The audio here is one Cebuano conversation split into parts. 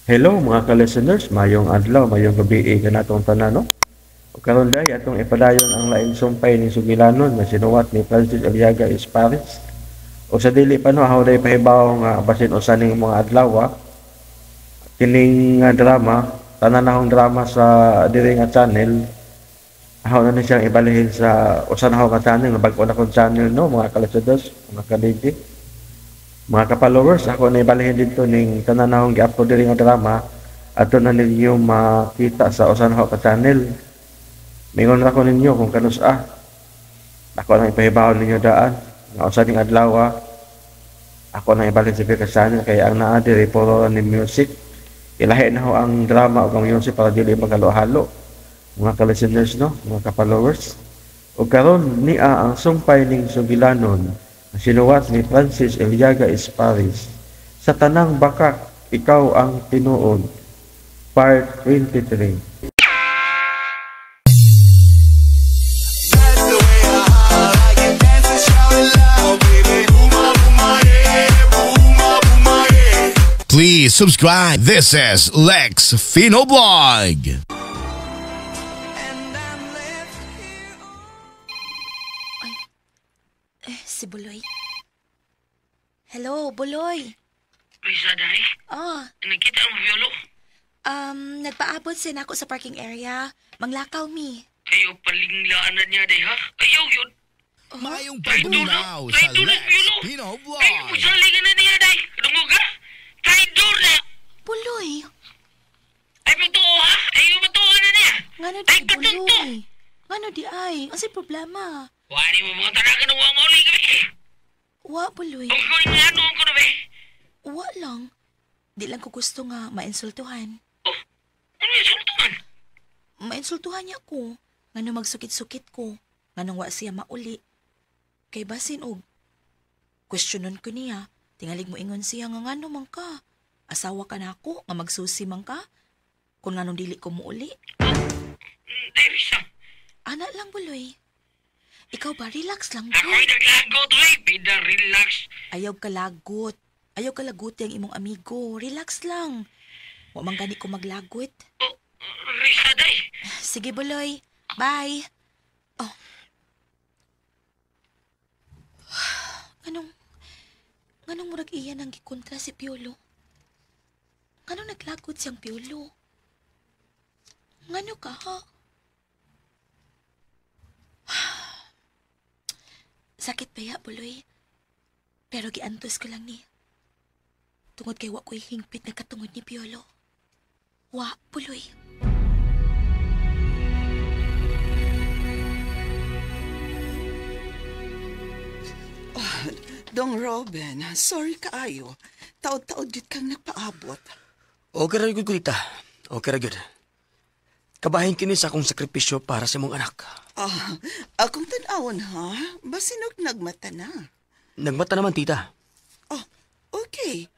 Hello mga ka-listeners, mayong adlaw, mayong gabi kanatong tanan, no? Ug karon day atong ipadayon ang laing sumpay ning sugilanon nga sinuwat ni Francis Aliaga Esparis. O sa dili pa no, aho day pahibaw nga basin usa ning mga adlaw kining nga drama, tanan nahong drama sa diri nga channel, aho na ni siyang ibalihin sa usa na ka channel, nga bag-o na kong channel, no, mga ka-listeners, mga ka-DJ. Mga ka-followers, ako na ibalihin dito ning tanan nahong gi-upload diri nga drama ato na ninyo makita sa usa na ka channel. Mingon ra ko ninyo kung kanus-a. Ako nang ipahibaw ninyo daan nga usa ning adlaw ako nang ibalhin sa ka channel kay ang naa diri puro ni music. Ilahi na ho ang drama ug ang music para dili maghalo-halo mga ka-listeners, no, mga ka-followers. Ug karon niya ang sumpay ning sugilanon sinuwat ni Francis Eliaga Esparis, Sa Tanang Bakak, Ikaw ang Tinuod, Part 23. Please subscribe. This is Lex Fino Blog. Si Buloy. Hello, Buloy. Risa, day. Oh. Nagkita ang Piolo? Nagpaabot siya nako sa parking area. Manglakaw mi. Kayo palinglaan na niya, day, ha? Ayaw yun. Oh? Mayong pagdunaw sa Lex Pino Vlog. Ay, musali ka na niya, day. Dungog ka? Traidor na! Buloy. Ay, matuo, ha? Ay, matuo na niya. Ngano di, Buloy? Ngano di ay? Ang say problema? Wari mo mga tanagan ng wang uli gabi. Wa, Buloy. Ang kuning nga noon ko na ba? Wa lang. Di lang ko gusto nga mainsultuhan. Oh, ano insultuhan? Mainsultuhan niya ko. Ngano magsukit-sukit ko. Nganong wa siya mauli. Kay basin og questionon ko niya. Tingalig mo ingon siya nga ngano man ka. Asawa ka na ako, nga magsusi man ka. Kung nganong dili ko muuli. Oh, Davis. Ana lang, Buloy. Ikaw ba, relax lang. Ako'y naglagot, oy. Pida, relax. Ayaw ka lagot. Ayaw ka lagot yung imong amigo. Relax lang. Wa man gani ko maglagot. Oh, Risa, day. Sige, Buloy. Bye. Oh. Nganong murag iya nang gikontra si Piolo? Nganong naglagot siyang Piolo? Ngano ka, ha? Sakit pa ya, Buloy. Pero giantos ko lang ni. Tungod kay wa ko'y hingpit na katungod ni Piolo. Wa, Buloy. Oh, Dong Robin, sorry kaayo. Taod-taod gid kang nagpaabot. Okay ra gud ko, tita. Okay ra gud. Kabahin kini sa akong sakripisyo para sa imong anak. Ah, akong tan-awon ha? Basinog nagmata na. Nagmata naman, tita. Oh, okay.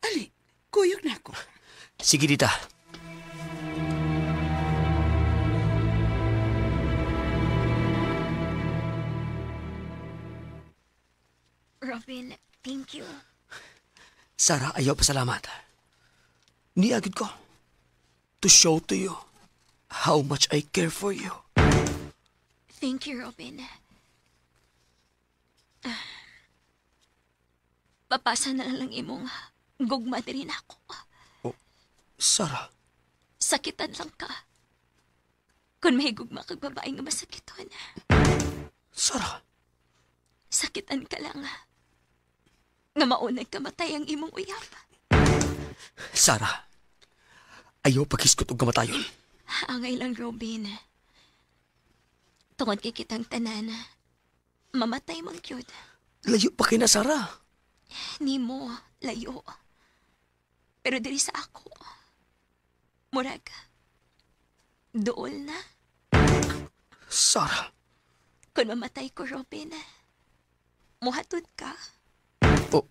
Ali, kuyog na ako. Sige, tita. Robin, thank you. Sarah, ayaw pasalamat. Niagid ko to show to you how much I care for you. Thank you, Robin. Papasa na lang imong gugma diri nako. Oh, Sarah. Sakitan lang ka. Kung may gugma kag babae nga masakiton. Sarah. Sakitan ka lang. Nga maunang kamatay ang imong uyab. Sarah. Ayaw paghiskot og kamatayon. Angay lang, Robin. Tungod kay kitang tanan, mamatay man gyud. Layo pa kay na, Sarah. Nimo, layo. Pero diri sa ako, murag, duol na. Sarah. Kung mamatay ko, Robin, muhatod ka. Oh,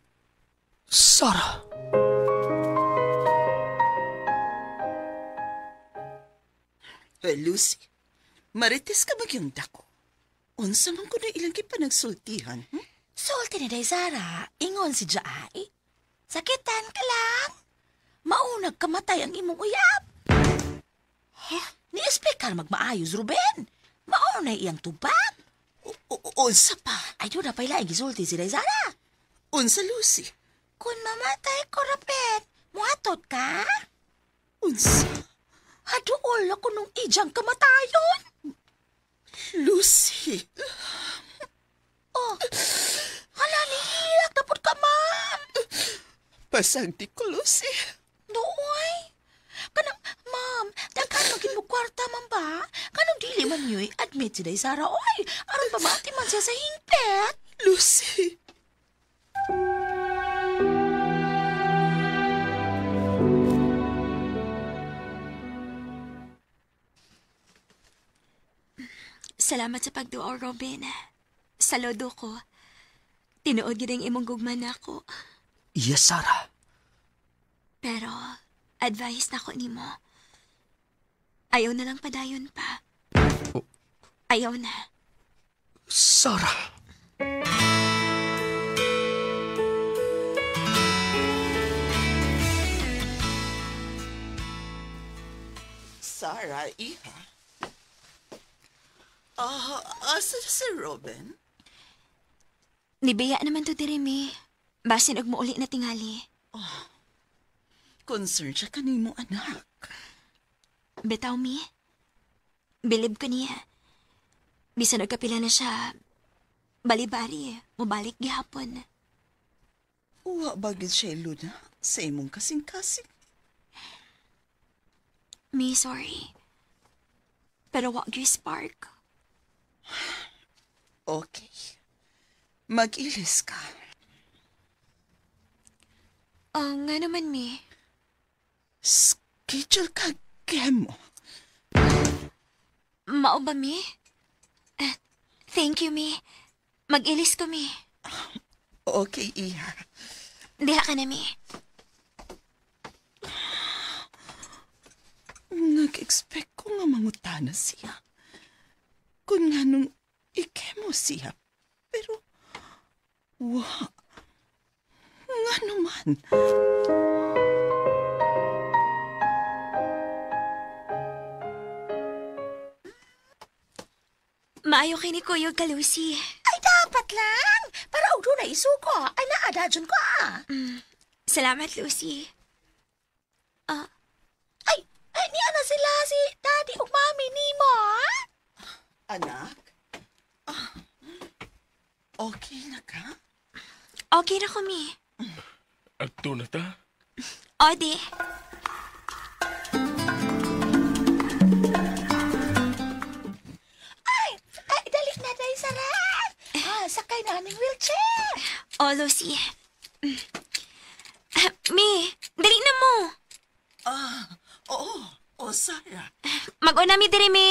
Sarah. Well, Lucy, marites ka ba yung dako? Unsa man ko na ilang kipanagsultihan, hmm? Sulti ni day, Sarah. Ingon si Jaai. Sakitan ka lang. Maunag kamatay ang imong uyab. Ha? Ni speaker magmaayos, Ruben. Maunay iyang tubag. Unsa pa? Ayaw na pala gisulti si Sara. Unsa, Lucy? Kung mamatay ko, Ruben, muatot ka? Unsa? Haduol ako nung ijang kamatayon. Lucy! Oh, hala ni hilak na pud ka, ma'am. Pasagdi ko, Lucy. Nooy. Kanang, ma'am, daghan magin mo kwarta, ma'am ba? Kanang dili man niyo admit si Day Sara, oy. Aron pamati man siya sa hingpit. Lucy! Salamat sa pagduaw, Robin. Sa lodo ko. Tinuod gid ang imong gugma nako. Yes, Sarah. Pero, advice nako nimo. Ayaw na lang padayon pa. Oh. Ayaw na. Sarah. Sarah, iha. Asa si Robin? Nibiya naman to diri, mi. Basin og muuli na tingali. Oh, concerned siya kanimo, anak. Bitaw, mi. Bilib ko niya. Bisan og kapila na siya, bali-bali, mubalik gihapon. Uwa ba gid siya, Luna, sa imong kasing-kasing? Mi, sorry. Pero wa gyud spark. Okay. Mag-ilis ka. Oh, nga naman, mi. Schedule ka, chemo. Mao ba, mi? Thank you, mi. Mag-ilis ko, mi. Okay, iha. Diha ka na, mi. Nag-expect ko nga mangutana siya. Kung nga nung ikemo siya. Pero, wa. Nga naman. Maayo kay ni Kuya ka, Lucy. Ay, dapat lang. Para og doon na isuko. Ay, naadadyon ko, ah. Salamat, Lucy. Ay, ay, niya na sila si Daddy ug Mami nimo, ah? Anak? Okay na ka? Okay na kami. Agto na ta? Odi. Ay, ay, dali na, Day Sarah. Ah, sakay na aming wheelchair. Oh, Lucy. Mi, dali na mo. Oo. Oh, Sarah. Mag-una mi diri, mi.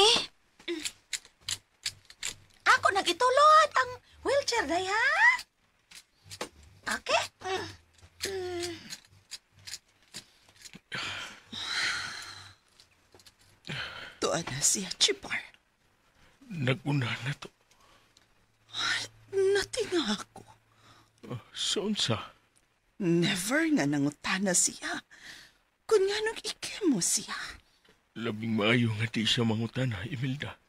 Ako nang itulod ang wheelchair, Day, ha? Okay? Tuan na siya, Chipar. Nag-una na to. Natinga ako. Sa unsa? Never nga nangutana siya. Kung nga nung ikemo siya. Labing maayo nga di siya mangutana, Imelda.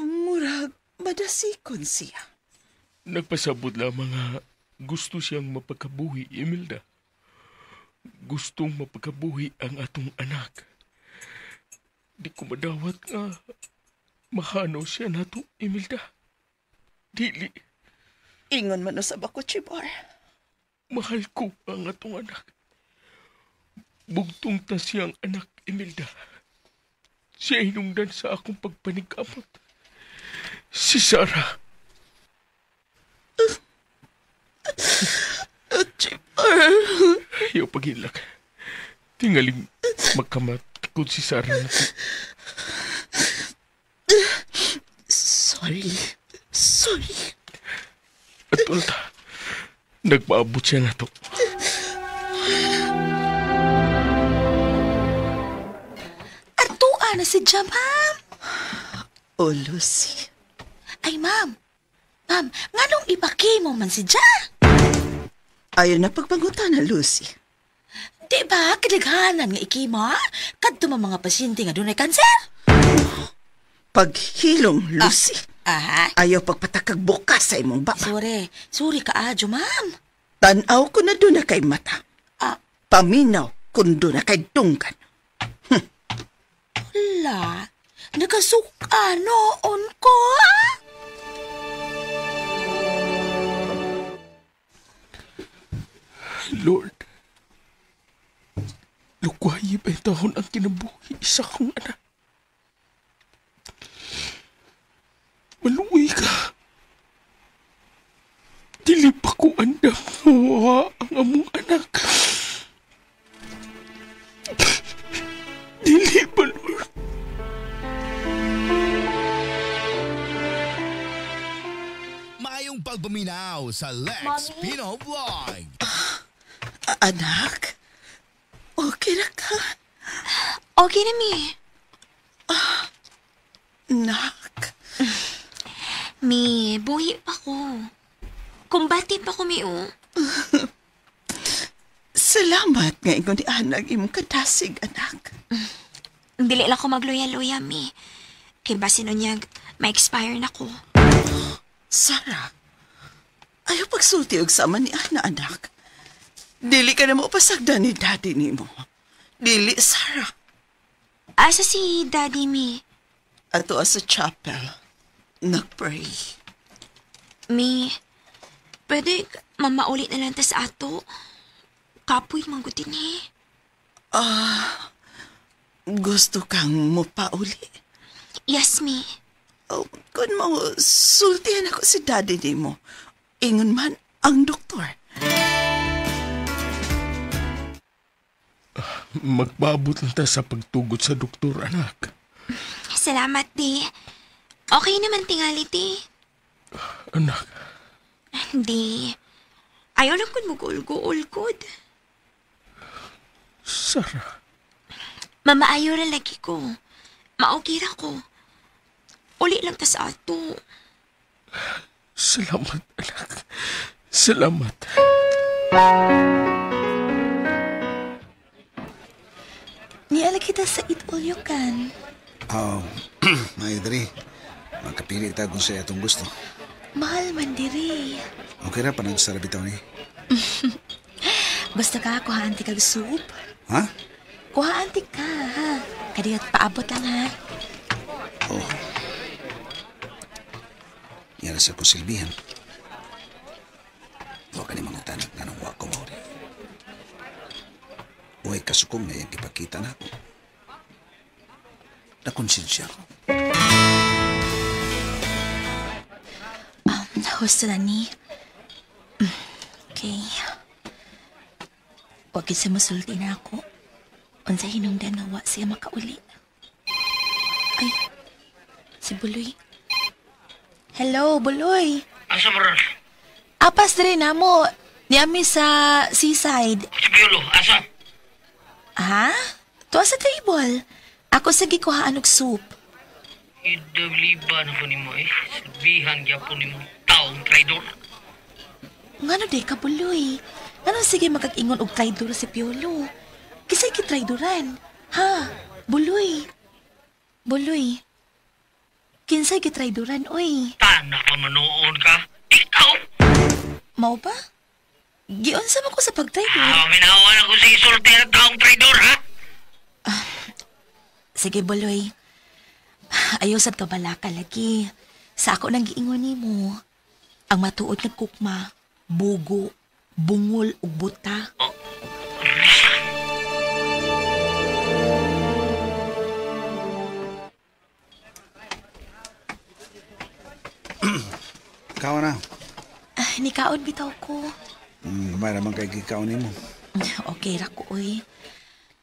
Murag, madasikon siya. Nagpasabot lamang nga gusto siyang mapagkabuhi, Imelda. Gustong mapagkabuhi ang atong anak. Di ko madawat nga mahano siya nato, Imelda. Dili. Ingon man usab ako, Chibor. Mahal ko ang atong anak. Bugtong ta siyang anak, Imelda. Siya hinungdan sa akong pagpanigkamot. Si Sarah. Chibor. Ayaw paghilak. Tingaling magkamatikod si Sarah na to. Sorry. Sorry. At ulta, nagpaabot siya na to. Artua na si Jam, ma'am. Oh, Lucy. Ay, ma'am. Ma'am, nganong ipakimo man si Ja? Ayaw na pagbangutan na, Lucy. Di ba, kadaghanan nga ikima? Kadto man mga pasyente nga dunay kanser. Paghilom, Lucy. Aha. Ayaw pagpatakag bukas sa imong baba. Sorry. Sorry ka, adyo, ma'am. Tanaw ko na doon na kay mata. Ah. Paminaw kung doon na kay dunggan. Wala. Nagasuka noon ko, ah. Lord, lukwayi ba taon ang kinabuhi isa kong anak? Maluwi ka. Dili pa ko andam nga ang among anak. Dili pa, Lord. Maayong pagpaminaw sa Lex Pino Vlog. Anak, okay na ka? Okay na, mi. Nak. Mi, buhi pa ko. Kumbati pa ko, mi, oh. Salamat nga ingon ni anak imong kadasig, anak. Dili lang ko magluya-luya, mi. Kay basin unyag, ma-expire na ko. Sarah, ayaw pagsulti og sama ni Ana, anak. Dili ka na mo pasagdan ni daddy nimo. Dili, Sarah. Asa si daddy, mi? Ato sa chapel. Nagpray. Mi, pwede mamaulit na lang ta sa ato. Kapoy, manggutin eh. Gusto kang mupauli? Yes, mi. Oh, kung mo, sultihan ako si daddy nimo. Ingon man ang doktor. Magpaabot lang ta sa pagtugot sa doktor, anak. Salamat, di. Okay naman tingali, di. Anak. Di. Ayaw lang kun mag-ulgo-ulgod. Sarah. Mama, ayaw ra lagi ko. Maukira ko. Uli lang ta sa ato. Salamat, anak. Salamat. Niala kita sa Eat All You Can. Oh, may diri. Magkapili ta kung sa atong gusto. Mahal man diri. Okay ra panang sa bitaw ni. Gusto ka kuhaan ti kag soup? Ha? Kuhaan ti ka, ha? Kadiyot paabot lang, ha? Oh. Yan sa kusilbihan. Huwag ka ni mga tanak na nung wag ko mauri. Uy, kasukong na yung ipakita na ako. Nakonsensya ko. Husto na ni. Okay. Huwag sa musulti na ako. Unsa hinungdan nga wa siya makauli. Ay, si Buloy. Hello, Buloy. Asa mo ron? Apas diri namo. Niami sa seaside. Si Piolo, asa? Ha? Tuwa sa table. Ako sa gikuhaan og soup. Idaliba na ko nimo eh. Silbihan gyapon nimo taong traidor. Ngano di ka, Buloy? Ngano sige magkag-ingon og traidor si Piolo? Kisay kitraidoran? Ha? Buloy. Buloy. Kinsay gitraidoran, oy? Tana ka manoon ka. Ikaw! Mao ba? Giunsa man ko sa pagtraidor? Ah, minawan ako sa isulti ng taong traidor, ha? Sige, Buloy. Ayaw sad ka balaka lagi. Sa ako nang giingon nimo. Ang matuod nga kukma, bugo, bungol ug buta. Kawa na. Ay, nikaon bitaw ko. Gamay raman kay gikaon nimo. Okay ra ko, oy.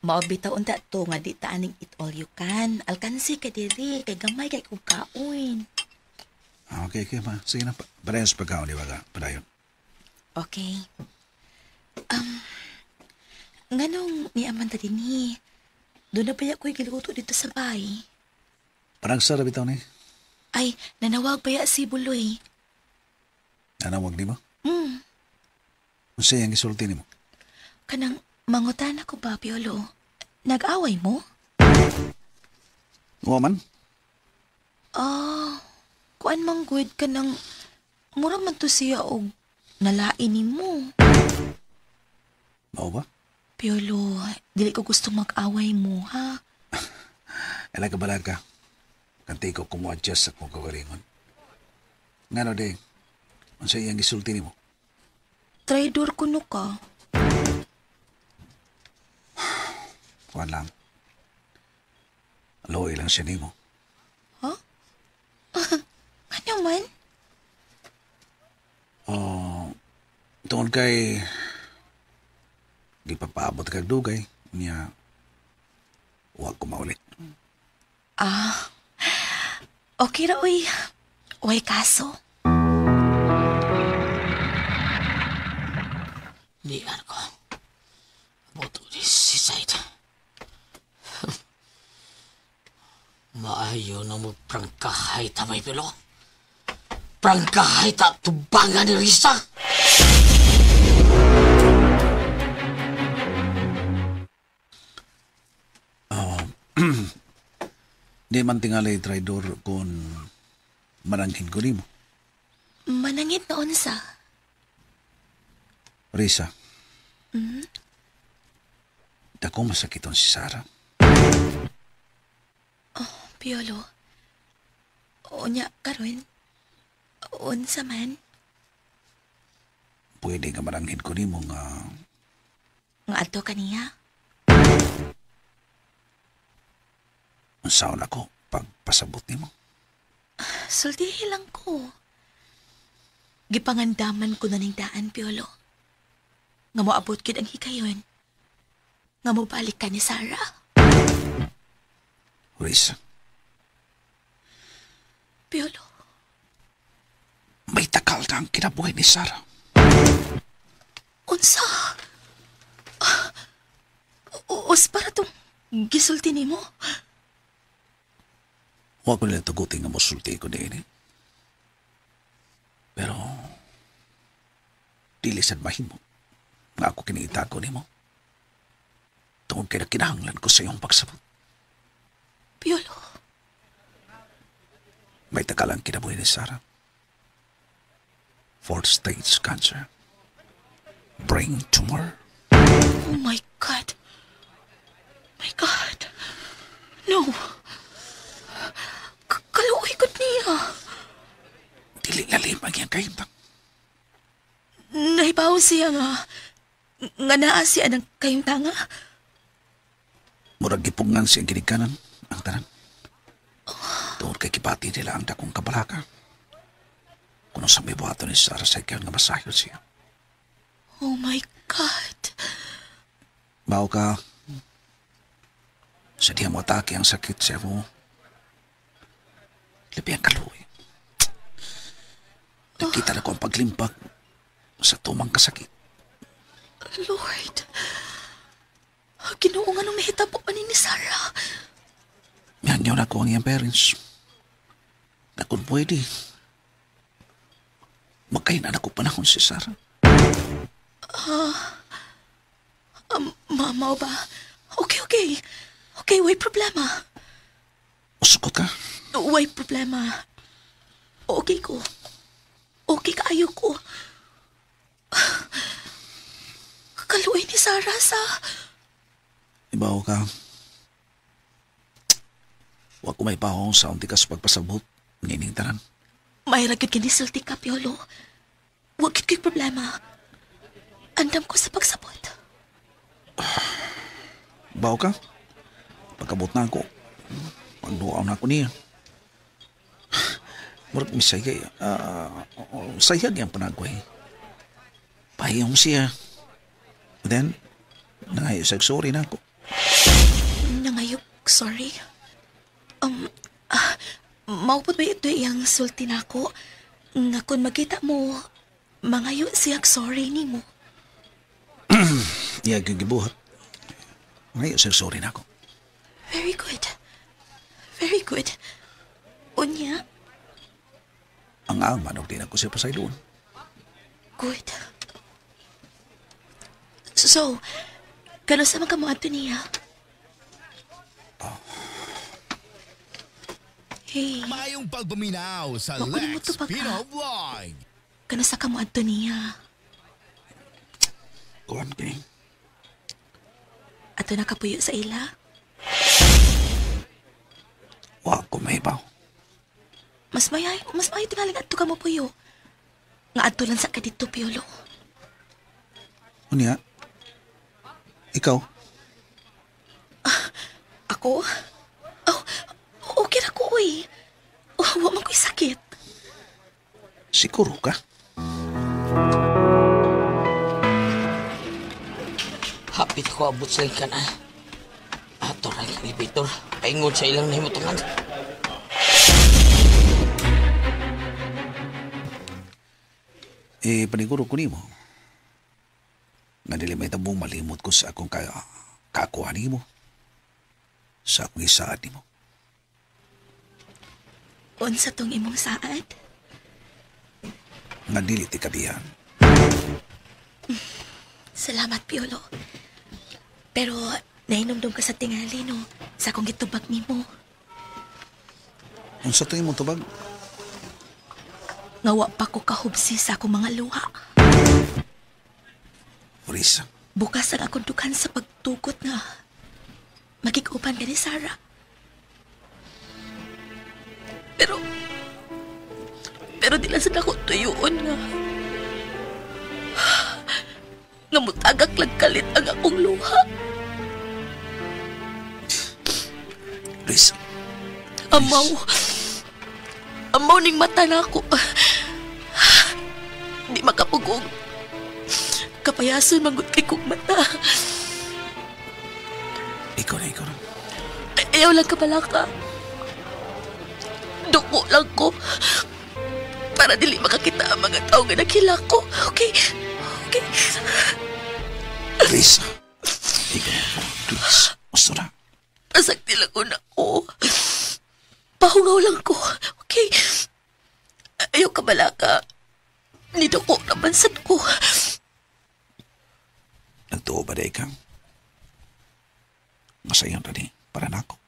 Mao bitaw unta to nga di ta aning eat all you can. Alkansi ka diri kay gamay kay kog kaon. Ah, okay, okay ma. Sige na. Padayon sa pagkaon, di ba ka? Padayon. Okay. Nganong niaman ta dinhi? Doon na baya ko'y giluto dito sa bahay. Parang sa bitaw ni. Ay, nanawag baya si Buloy. Nanawag nimo? Mm. Unsa yang gisulti nimo? Kanang Mangutan ako ba, Piolo? Nag-away mo? Wa man. Ah, kuan mang good ka ng mura man to siya og nalain nimo. Mao ba? Piolo, dili ko gusto mag-away mo, ha? Ala ka balaga. Kanti ko kumu-adjust sa akong kagalingon. Ngano de, unsa iyang gisulti nimo? Traidor kuno ka. Kuan lang. Loy lang siya nimo. Ha? Ano man? Oh, tungod kay gipapaabot kag dugay niya, wa ko maulit. Ah, okay ra, uy. Way kaso. Nian ko. Boto ni si Said. Maayo na mo prangkahay ta, may pilo. Prangkahay ta tubangan ni Risa. Di man tingali traidor kung mananghin ko nimo. Manangit na unsa? Risa. Dako masakiton si Sarah. Oh, Piolo. Unya, karon. Unsa man? Pwede nga mananghin ko nimo nga Nga adto kaniya? Unsaon ako pagpasabot nimo? Sultihi lang ko. Gipangandaman ko na ning daan, Piolo. Nga moabot gid ang hikayon. Nga mobalik ka ni Sarah. Risa. Piolo. May takal na ang kinabuhi ni Sarah. Unsa? Us para tong gisulti nimo? Huwag ko nila tugutin nga mosulti ko din eh. Pero, dili sad mahimo nga ako kiniita ko nimo. Tungod kay kinahanglan ko sa iyong pagsabot. Piolo. May takal ang kinabuhi ni Sarah. Fourth stage cancer. Brain tumor. Oh my God. My God. No. Kaluoy ko niya. Dili lalim ang iyang kahimtang. Nahibaw siya nga naa siya ng kahimtanga. Murag gipungan siyang ginikanan ang tanan. Tungod kay kibati nila ang dakong kabalaka. Kuno sa may buhaton ni Sarah sa ikaw nga masahil siya. Oh my God. Bao ka, sa diya mo atake ang sakit siya mo. Labi ang kaluoy. Nakita na ko ang paglimpak sa tumang kasakit. Lord. Ginoo nga nung nahitabo ani ni Sarah. Mihanyaw na ko ang iyang parents. Na kung pwede, magkainan ako panahon si Sarah. Mao ba? Okay. Okay, way problema. Usukot ka? Way problema. Okay ko. Okay kaayo ko. Kaluoy ni Sarah sa... Ibaw ka. Huwag ko may pahong sa unti ka sa pagpasabot. Ngining tanan. May ragyod kinisulti ka, Piolo. Huwag gid ko'y problema. Andam ko sa pagsabot. Baw ka? Pagkabot na ako. Pagduaw na ako niya. Murag misaya. Sayag yung panagway. Pahiyong siya. Then, nangayo sa sorry na ako. Nangayok, sorry. Maupod ba ito iyang sulti na ako? Nga kung makita mo, mangayo siyang sorry nimo. Iya, gibuhat. Mangayo sa sorry na ako. Very good. Very good. Unya, Ang ang manok din ako siya pasayloon. Good. So, Kano sa man ka mo adto niya? Hey. Maayong pagpaminaw sa Makunin mo Lex to pagka. Pino Vlog. Kano sa ka mo adto niya? Kuan kini. Ato na kapuyo sa ila? Wa ko mahibaw. Mas mayo tingaling adto ka mo puyo. Nga adto lang sa ka dito, Piolo. Unya? Ikaw? Ako? Oh, okay na ko, uy. Oh, wa man ko'y sakit. Siguro ka? Hapit ko abot sa ikan, ah. Ato ra ang elevator. Paingon sa ilang nahimutangan. Eh, paniguro ko nimo. Nga dili may tabong malimot ko sa akong kakuha nimo. Sa akong isaad nimo. Unsa tong imong saad? Nga dili ti kabihan. Salamat, Piolo. Pero nainomdom ka sa tingali, no? Sa akong gitubag nimo. Unsa tong imong tubag? Nga wa pa ko kahubsi sa akong mga luha. Risa. Bukas ang akong dughan sa pagtugot nga magig-uban ka ni Sarah. Pero di lang sa nako tuyuon nga. Nga mutagak lang kalit ang akong luha. Risa. Amaw. Amaw ning mata na ako. Di makapugong. Kapayason manggod kay kong mata. Ikaw na, ikaw na. Ayaw lang kabalaka. Duko lang ko. Para dili makakita ang mga tao nga nakila ko. Okay? Okay? Risa. Ikaw na, ikaw na. Please. Gusto na. Pasagdi lang ko na ko. Pahungaw lang ko. Okay? Ayaw kabalaka. Niduko naman sad ko. Nagtuo ba day ka? Masayon na ni para nako.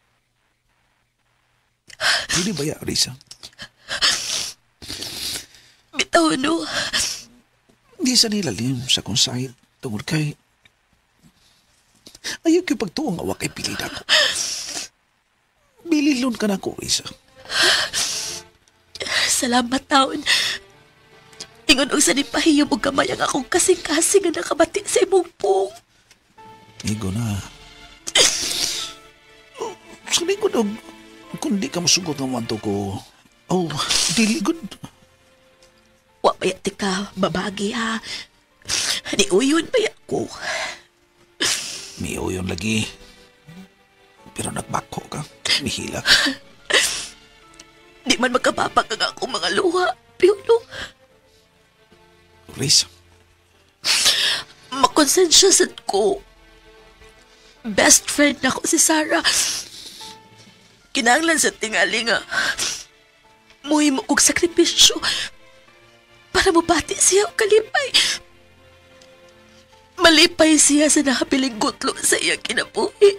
Dili ba ya, Risa? Bitaw, no? Di sa nilalim sa kong sahid tungod kay ayaw ko'y pagtuo nga wa kay pilid ako. Bililon ka na ko, Risa. Salamat, taon. Ingon og sa nipahiyom og gamay ang akong kasing-kasing nga nakabati sa imong pung. Igo na. Sa likod og kung di ka masugot ng wanto ko, oh, dili good. Wa pa yati ka, babagi ha. Ni uyon pa ya ko. Miuyon lagi. Pero nagbako ka. Mihila ka. Di man magkababag ang akong mga luha, Piolo. Risa. Makonsensya sad ko. Best friend na ko si Sarah. Kinahanglan sa tingali nga muhimo kog sakripisyo para mabati siya og kalipay. Malipay siya sa nakabiling gutlo sa iyang kinabuhi.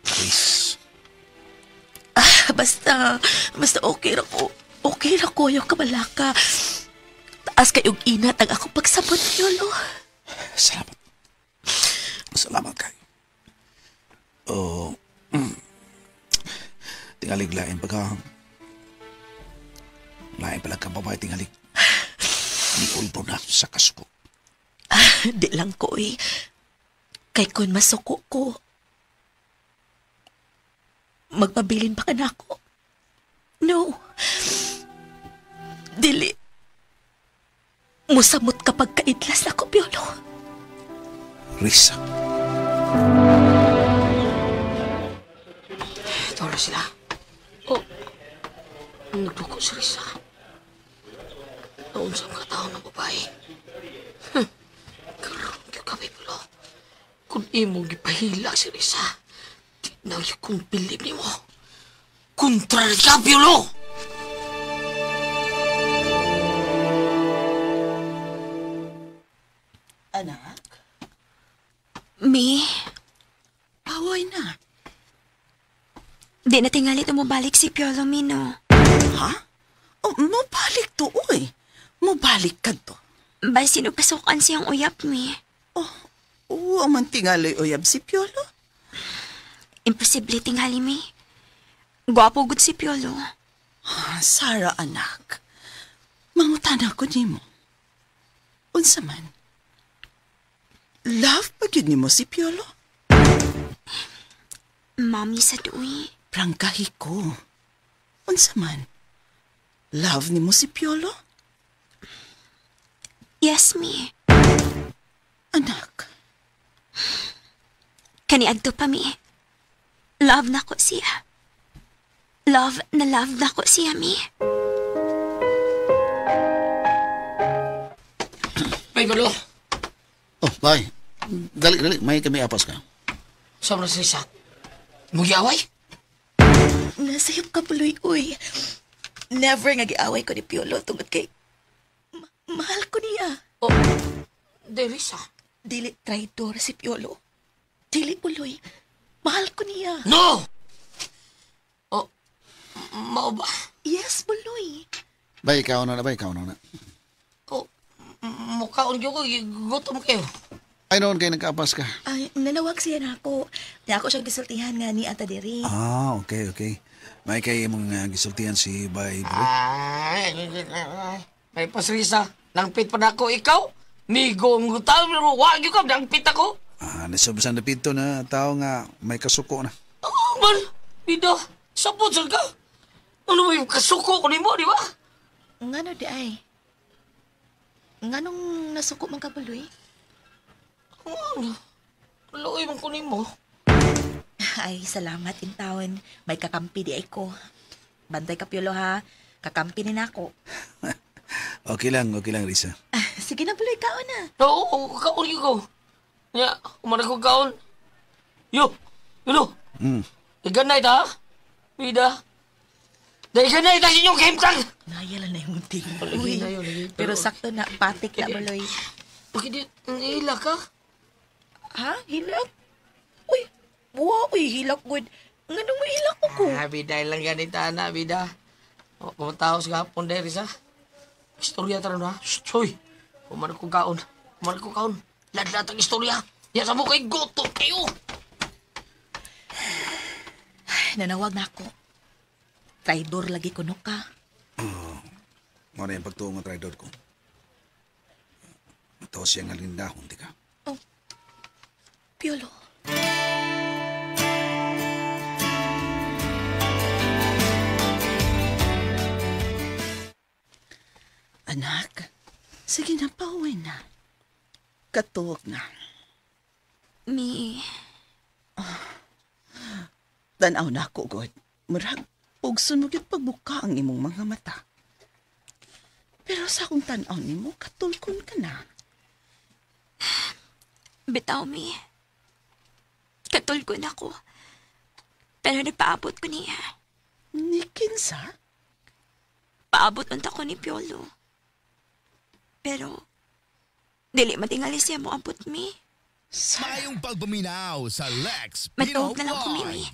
Please. Ah, basta okay ra ko. Okay ra ko, ayaw kabalaka. Taas kayong inat ang akong pagsabot, Yolo. Salamat. Salamat kayo. Oh, tingalig lain pagka. Lain pala ka babae tingalig. Ni ulbo na sa kasuko. Ah, di lang ko eh. Kay kun masuko ko, magpabilin pa ka na ako. No. Dili. Musamot kapag kaidlas ako, Piolo. Risa. Ito na sila. Oh, nagduko si Risa. Noon sa mga tao ng babae. Karoon ka kami, Piolo. Kung imong gipahilak si Risa, di na yung kong bilib ni mo. Kontra ka, Piolo! Anak? Mi, Away na. di na tingali tumubalik si Piolo, Mi, no? Ha? Oh, mobalik to, uy. Mobalik ka to. Basin og kasukan siyang uyap, Mi. Oh, oo, man tingali uyab si Piolo. Imposible tingali, Mi. Gwapo gud si Piolo. Ah, Sarah, anak. Mangutana ko nimo. Unsa man? Love pa gyud nimo si Piolo? Mami sa duwi. Prangkahi ko. Unsa man? Love nimo si Piolo? Yes, Mi. Anak. Kaniadto pa, Mi. Love na ko siya. Love na love na ko siya, Mi. Bay, Malo. Oh, bye. Dali, dali. May kami apas ka. Sama na si Lisa. Muyaway? Nasayop ka, Buloy, uy. Never nga giaway ko ni Piolo tungod kay mahal ko niya. Oh, di, Lisa. Dili traitor si Piolo. Dili, Buloy. Mahal ko niya. No! Oh, mao ba? Yes, Buloy. Bay, ikaw na na, bay. Ikaw na na. Oh, mukhaon gyud ko, gutom kayo. Ay, noon kayo nagkaapas ka. Ay, nanawag siya na ako. Di ako siyang gisultihan nga ni Ata diri. Ah, okay, okay. May kay imong gisultihan si Bay Buloy. Ay, may pasrisa. Nangpit pa na ako, ikaw. Nigo ang gutal, pero wag yun ka, nangpit ako. Ah, nasubsan na pito na tao nga may kasuko na. Oh, man, bida, sapot sir ka. Ano may kasuko ko nimo, di ba? Ngano di ay? Nganong nasuko man ka, Buloy? Ano? Luoy man ko nimo. Ay, salamat intawon. May kakampi di ay ko. Bantay ka, Piolo, ha? Kakampi ni nako. Okay lang, Risa. Ah, sige na, Buloy, kaon na. Oo, kaon yun ko. Nya, umarag ko kaon. Yo, yulo. Iganay ta, ha? Bida. Dahil ganay ta sa inyong kahimtang. Naya lang na yung munting. Lagi na yun, lagi. Pero sakto na, patik na, Buloy. Bakit di, hila ka? Ha? Hilak? Uy, wow, uy, hilak good. Nganong may hilak ko ko? Ah, bida lang ganita na, bida. O, kumataos ka hapon dahil, Risa. Istorya tara na. Shh, hoy. Umarag ko kaon. Umarag ko kaon. Lahat-lahat ang istorya. Ya sa mo kay gutom kayo. Ay, nanawag na ako. Traidor lagi kuno ka. Oh, mo na yung pagtuo nga traidor ko. Ito siya nga lindahon, di ka. Oh, Piolo. Anak, sige na, pauwi na. Katuog na. Mi. Oh, tan-aw na ako, God. Murag, pugson mo gyud pagbuka ang imong mga mata. Pero sa akong tan-aw nimo, katulkon ka na. Bitaw, Mi. Katulkon ako. Pero nagpaabot ko niya. Ni kinsa? Paabot unta ko ni Piolo. Pero, dili matingali siya mo abot, Mi. Mayong pagpaminaw sa Lex Matuog na lang ko, Mi.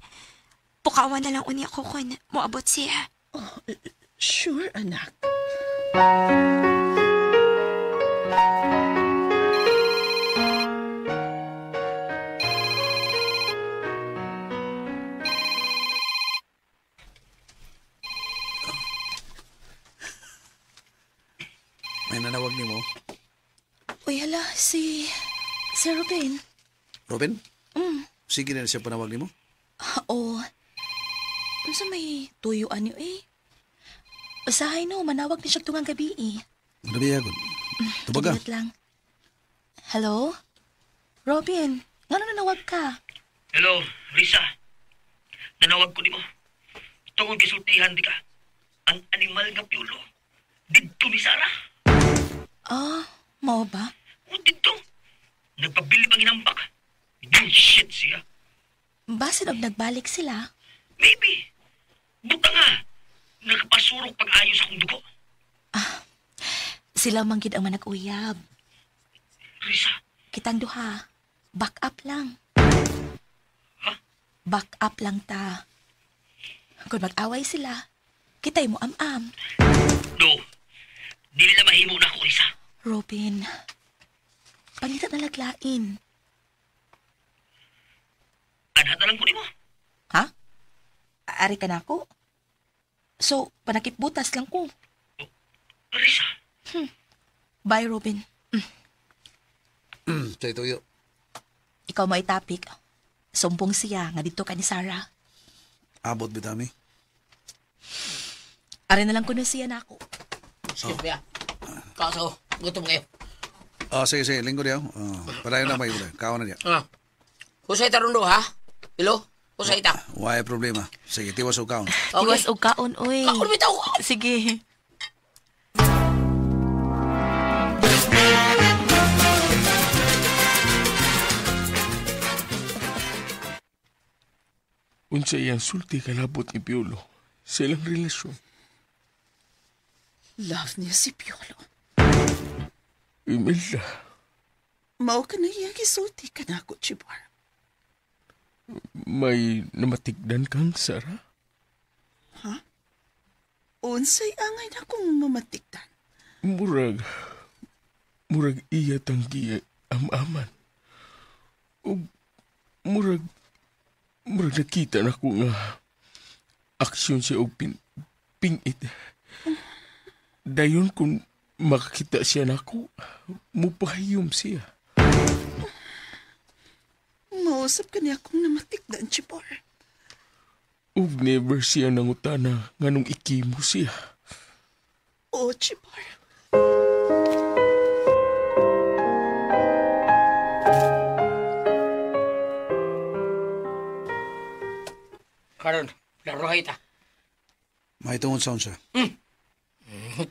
Pukawan na lang unya ko kung moabot siya. Oh, sure, anak. May nanawag ni mo? Uy, hala, si Sir Robin. Robin? Mm. Sige na siya panawag ni mo? Oo. Unsa may tuyuan niyo eh? Usahay no, manawag ni siya tungang gabi eh. Gabi agad. Tubaga. Kilit lang. Hello? Robin, ngano nanawag ka? Hello, Risa. Nanawag ko nimo. Tungod gisultihan di ka. Ang animal nga Piolo. Didto ni Sarah. Ah, mao ba? O didto. Nagpabili pang hinambak. Bullshit siya. Basin og nagbalik sila. Maybe. Buta nga. Nakapasurok pag-ayos akong dugo. Ah, sila man gid ang manag-uyab. Risa. Kitang duha. Back up lang. Ha? Back up lang ta. Kung mag-away sila, kita'y mo am-am. No. Dili na mahimo na ako, Risa. Robin, pangita na laglain. Anha na lang ko nimo. Ha? Ari ka na ako? So, panakipbutas lang ko. Risa. Bye, Robin. Say tuyo. Ikaw may topic. Sumbong siya nga dito ka ni Sarah. Abot bitami. Ari na lang kuno siya na ako. Excuse me, ah. Kaso, gutom kayo. Oh, sige, sige. Linggo diya. Padayon na may ulay. Kaon na diya. Ah. Husay taron do, ha? Ilo? Husay ta. Why problema? Sige, tiwas og kaon. Okay. Tiwas og kaon, oy. Kaon bitaw. Sige. Unsa iyang sulti kalabot ni Piolo sa ilang relasyon. Love niya si Piolo. Imelda. Mao ka na iyang gisulti ka na ako, Chibar. May namatigdan kang, Sarah? Ha? Unsay angay na kong mamatigdan? Murag iya tanggi am-aman. O murag nakita na ko nga aksyon siya og pingit. Dayon kung makakita siya nako, mupahiyom siya. Mausap ka niya akong namatigdan, Chibor. Ug never siya nangutana nganong ikimo siya. Oo, Chibor. Karon, laruhay ta. May tungod sa unsa.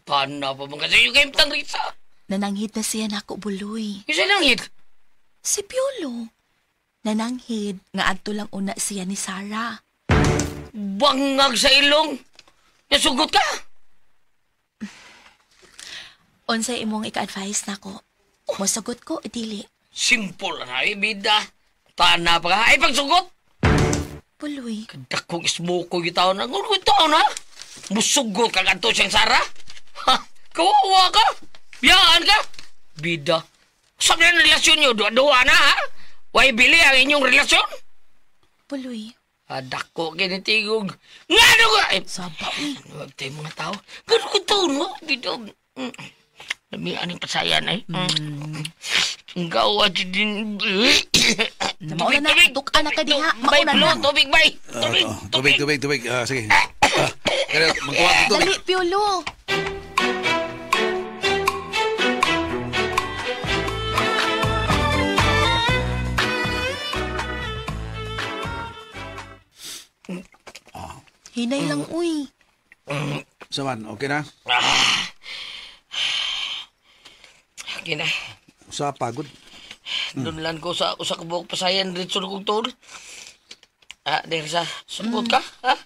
Tana pa mga sa iyo kayong tang Risa. Nananghid na siya nako, Buloy. Isa nanghid? Si Piolo. Nananghid nga adto lang una siya ni Sarah. Bangag sa ilong. Nasugot ka? Unsay imong ika-advise nako? Mosagot ko, dili. Simple na, bida. Tana pa ka. Ay, pagsugot! Buloy. Kadakong ismoko yung taon na. Ngun taon na. Musugot ka kanto siyang Sarah. Ha? Kawawa ka. Biyaan ka. Bida. Sabi na relasyon nyo, duwa-duwa na, ha? Way bili ang inyong relasyon? Buloy. Dako kinitigog. Nga ka? Ay, saba. Huwag tayo mga tao. Gano'n ko taon mo. Bida. Lamian ang pasayan, ay. Ang gawa din. Mauna na, tukan na ka diha. Bay, Mauna na. Tubig, bay. Tubig, tubig, tubig, tubig. Sige. Magkuha ko tubig. Dali, Piolo. Hinay lang, uy. Saman, okay na? Okay na. Sa pagod. Doon lang ko sa usa ka buok pasayan dito kong tol. Ah, Dersa, sugod ka, ha?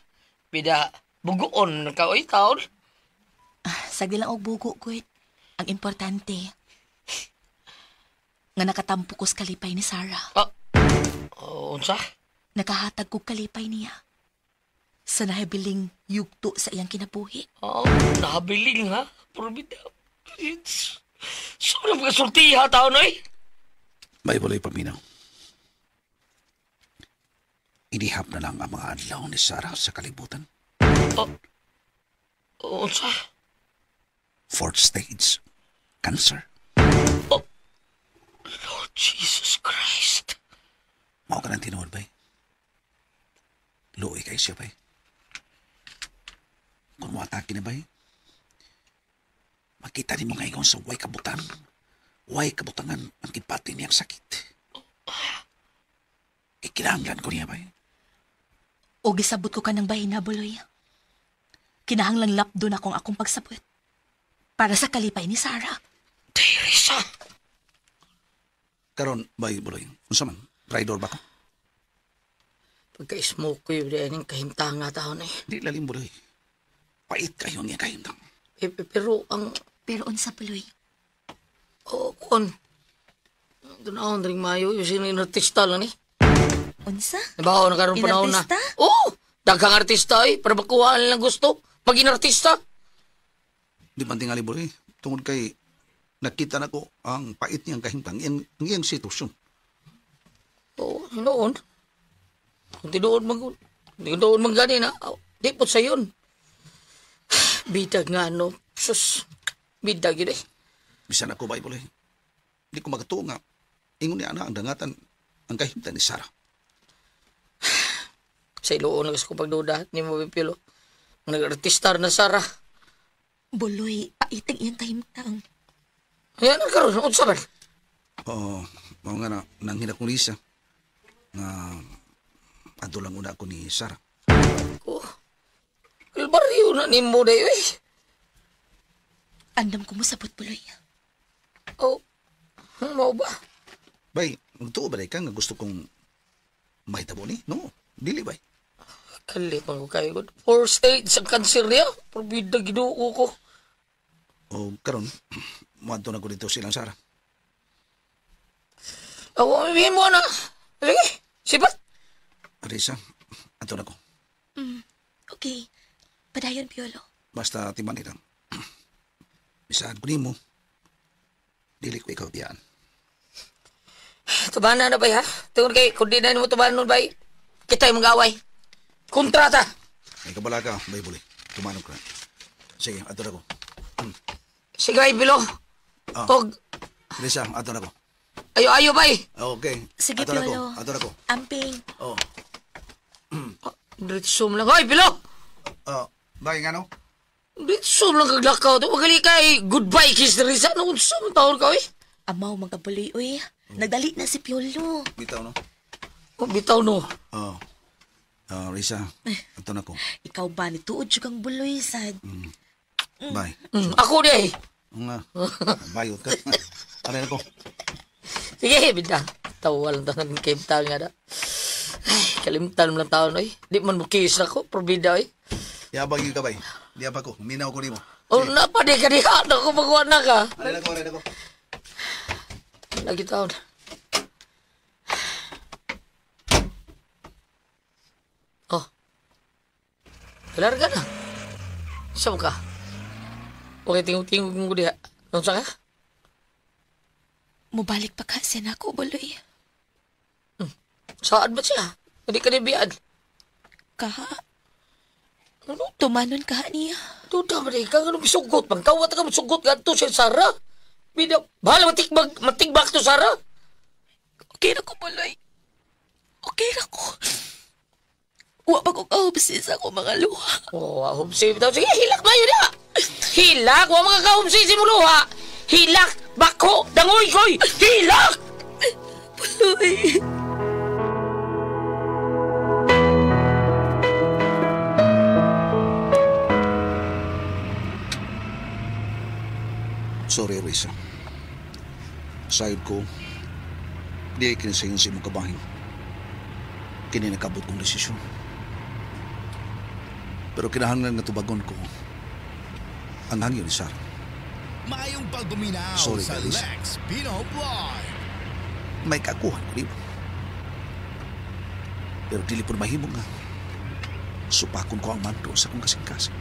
Bida, bugoon ka, oy, taon. Sagdi lang og bugo, guit. Ang importante, nga nakatampo ko sa kalipay ni Sarah. Ah, unsa? Nakahatag ko kalipay niya. Sa nahabiling yugto sa iyang kinabuhi. Oh, nahabiling, ha? Pero bida, sobrang pagkasultiha, taon, oy. May walay paminaw. Inihap na lang ang mga adlaw ni Sarah sa kalibutan. Oh, unsa? Fourth stage, cancer. Oh, Lord Jesus Christ. Mao ka ng tinuod, bay. Luoy kay siya, bay. Kung muatake na, bay, makita ni mo ngayon sa way kabutan. Way kabutangan ang kipati niyang sakit. Ikinahanglan ko niya, bay. O gisabot ko ka ng bahina, Buloy. Kinahanglang lapdo na kong akong pagsabot. Para sa kalipay ni Sarah. Teresa! Karon, bay, Buloy. Unsa man? Traidor ba ko? Pagka-smoke ko yun, yung kahimtang nga taon eh. Di lalim, Buloy. Pait kayo niya kahimtang. Eh, pero ang... Pero unsa, Buloy? Oh, kun. Ito na akong ring mayo. Yung sino inartista lang ni. Unsa? Nabaho na karoon panahon na. Inartista? Oo! Daghang artista eh. Para makuha nilang gusto. Pag inartista. Di man tingali buloy. Tungod kay nakita na ko ang pait niyang kahimtang. Ang iyang sitwasyon. Oo, noon. Kung tinuod man gani na, di po sa yun. Bidag nga, no. Sus, bidag yun eh. Bisan ako ba, buloy. Di ko magatuo nga. Ingon niya na ang dangatan ang kahimtang ni Sarah. Sa iloon na ko pagduda, ni mo pipilo. Nag-artistar na Sarah. Buloy, paiting iyang kahimtang. Ayan ang karon, unsa man? Oo, mao nga na, nanghina kong Lisa. Nga, adto lang una ako ni Sarah. Oh, kalbaryo na ni mo dayo eh. Andam ko mo sabot, Buloy. Oh, mao ba? Bay, magtuo ba ka nga gusto kong mahitabo ni? No, dili bay. Kalit man ko kayo. 4 stage ang kanser niya. Probida ginuo ko. O karon, muadto na ko dito silang Sarah. Ako, amihin mo na. Sige, sipat. Risa, ato na ko. Okay. Padayon, Piolo. Basta timan lang. Bisahan ko nimo. Dili ko ikaw biyaan. Tubanan na ba ha? Tungod kay, kung di na mo tubanan nun ba, kita'y mag-away. Kontrata! Ay kabala ka, bay buli. Tumanog ka. Sige, ato na ko. Sige, Bilo. Ah. Og, Risa, ato na ko. ayo-ayo bay. Okay. Sige, ato na ko. Piolo. Ato na ko. Amping. Oh. Diretso lang. Hoy, Bilo! Oh, bay nga no? Diretso lang kaglakaw. Magali ka eh. Goodbye, kiss Risa. Noong sa mong taon ka eh. Amaw, mga buloy, uy. Nagdali na si Piolo. Bitaw no? Oh, bitaw no. Oh. Oh, Risa, ato na ko. Ikaw ba, nituod jud kang buloy, sad. Bye. Ako di eh. Nga. Bayot ka. Aray na ko. Sige, bida. Tawa lang tanan kay nga na. Ay, kalimtan mo lang taon, oy. Di man mo kiss na ko, probida, oy. Yabang yun ka, bay. Di pa ko. Minaw ko nimo. Oh, napa di ka diha. Naku, magwa na ka. Aray na ko, aray na ko. Lagi taon. Oh. Larga na. Isa mo ka. Okay, tingog-tingog mo diha. Nung sa ka? Mubalik pa ka siya na ako, buloy. Saan ba siya? Hindi ka nibiyad. Kaha, Ano? tumanon ka niya. Duda ba ka? Ano bisugot? Pangkawat ka masugot ka to siya, Sarah. Bida, bahala matigbak to, Sarah. Okay na ko, buloy. Okay na ko. Wa pa ko kahubsi sa akong mga luha. Oh, hubsi bitaw. Sige, hilak ba yun na? Hilak! Wa mga kahubsi si muluha! Hilak! Bako! Dangoy koy! Hilak! Buloy. Sorry, Risa. Sayod ko, di ay kinisayon sa imong kabahin. Kini nakabot kong desisyon. Pero kinahanglan nga tubagon ko ang hangyo ni Sarah. Maayong pagpaminaw Sorry, sa Alice. Lex Pino Vlog. May kakuhan ko nimo. Pero dili po mahimo nga. Supakon ko ang mando sa akong kasing-kasing.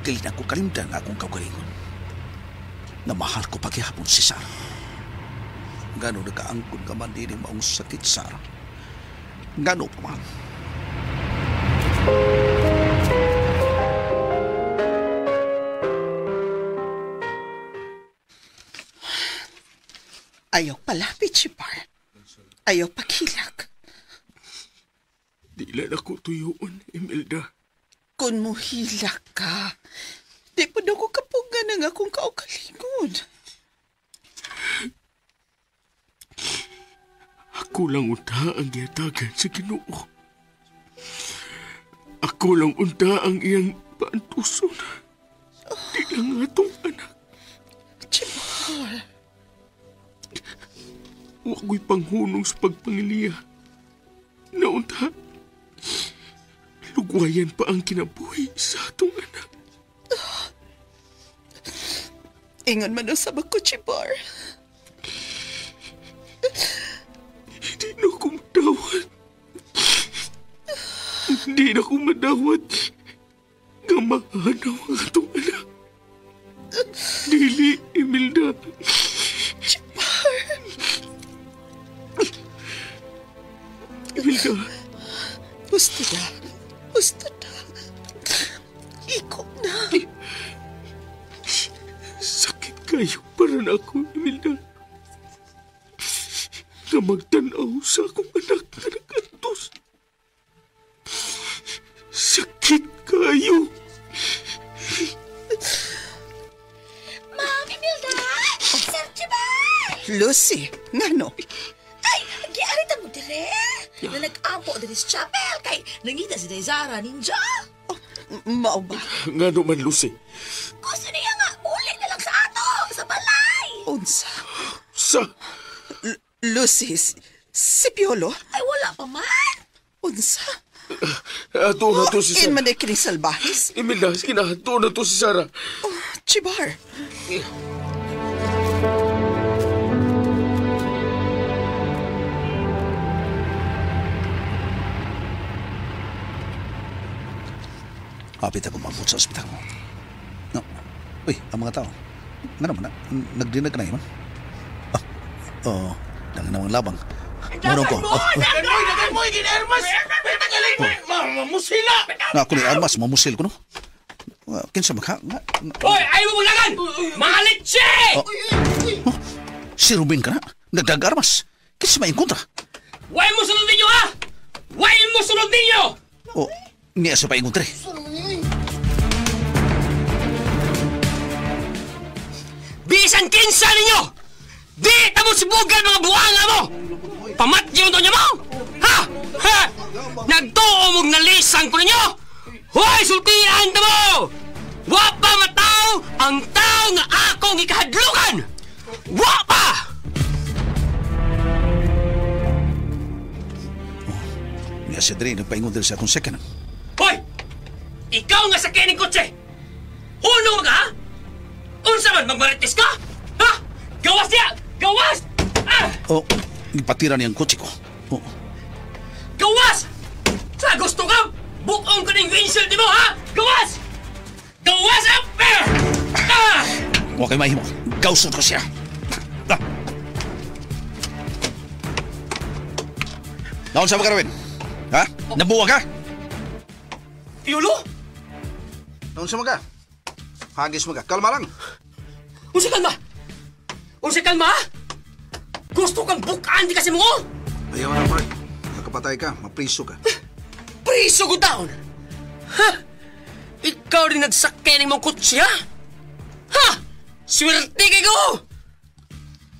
Dili na ko kalimtan ang akong kaugalingon. Na mahal ko paghihapon si Sarah. Gano nakaangkon ka man din maong sakit, Sarah. Gano pa man. Ayaw palapit, Chibar. Ayaw paghilak. Di lang ako tuyuon, Imelda. Kung muhilak ka, di pa daw ko kapugan ang akong kaugalingon. Ako lang unta ang gihatagan sa Ginoo. Ako lang unta ang iyang paantuson. Di lang atong anak. Chibar, Wa ko'y panghunong sa pagpangiliya. Naunta, lugwayan pa ang kinabuhi sa atong anak. ingon man usab ako, Chibar. Di na ko madawat nga maanaw ang atong anak. Dili, Imelda. Chibar. Imelda. Gusto na. Gusto na. Iko na. Sakit kayo para na ako, Imelda. Na magtanaw sa akong anak na nag-antos. Sakit kayo. Ma'am Imelda! Sir Chibar! Lucy, ngano? Ay, giarita mo dire. Na nag-ampo din sa chapel kay nangita si Zara ninja. Oh, mao ba? Ngano man, Lucy? Gusto niya nga, muli na lang sa ato, sa balay. Unsa? Sa? Lucy, si Piolo? Ay, wala pa man. Unsa? Ato na to si Sarah. In man ay kining salbahis? Imelda, sige na, ato na to si Sarah. Oh, Chibar. Hapit ako mabot sa ospital. No. Uy, ang mga tao. Nga naman, nagdinag ka na iman? Ah, oo. Dangan namang labang. Murong ko. Dagan mo, ginarmas! Mamusila! Na ako ni Armas, mamusil ko no? Kinsa magha? Oy, ayaw mo lagan! Mga litsi! Si Ruben ka na? Nagdag-armas. Kinsa may kontra? Why mo sunod ninyo, ha? Why mo sunod ninyo? Oh, niya sa paingon, tre. Bisan kinsa ninyo! Di tamo sibugan mga buwanga mo! Pamatyo to niya mo! Ha? Ha? Nagtuo mong nalisang ko ninyo! Hoy, sultian ta mo! Wa pa mataw ang tao nga akong ikahadlukan! Wa pa! Oh, niya si Dre, nagpaingon din sa akong second. Hoy! Ikaw nga sa kining kotse! Uno ka, ha? Unsa man, magmarites ka? Ha? Gawas niya! Gawas! Ah! Oh, ipatira niya ang kotse ko. Oh. Gawas! Sa gusto ka, bukong ko ng windshield mo, ha? Gawas! Gawas up there! Ah! Huwag kayo mahimo. Gawsod ko siya. Ah. Naon sa mga, Ruben? Ha? Nabuwag ka? Piolo? Naon sa mga? Hagis mga. Kalma lang. Unsa kalma? Unsa kalma? Gusto kang bukaan di kasi mo? Ayaw na, Mark. Nakapatay ka, mapriso ka. Priso ko taon? Ha? Ikaw rin nagsakay ng mong kutsi, ha? Ha? Swerte kay ko!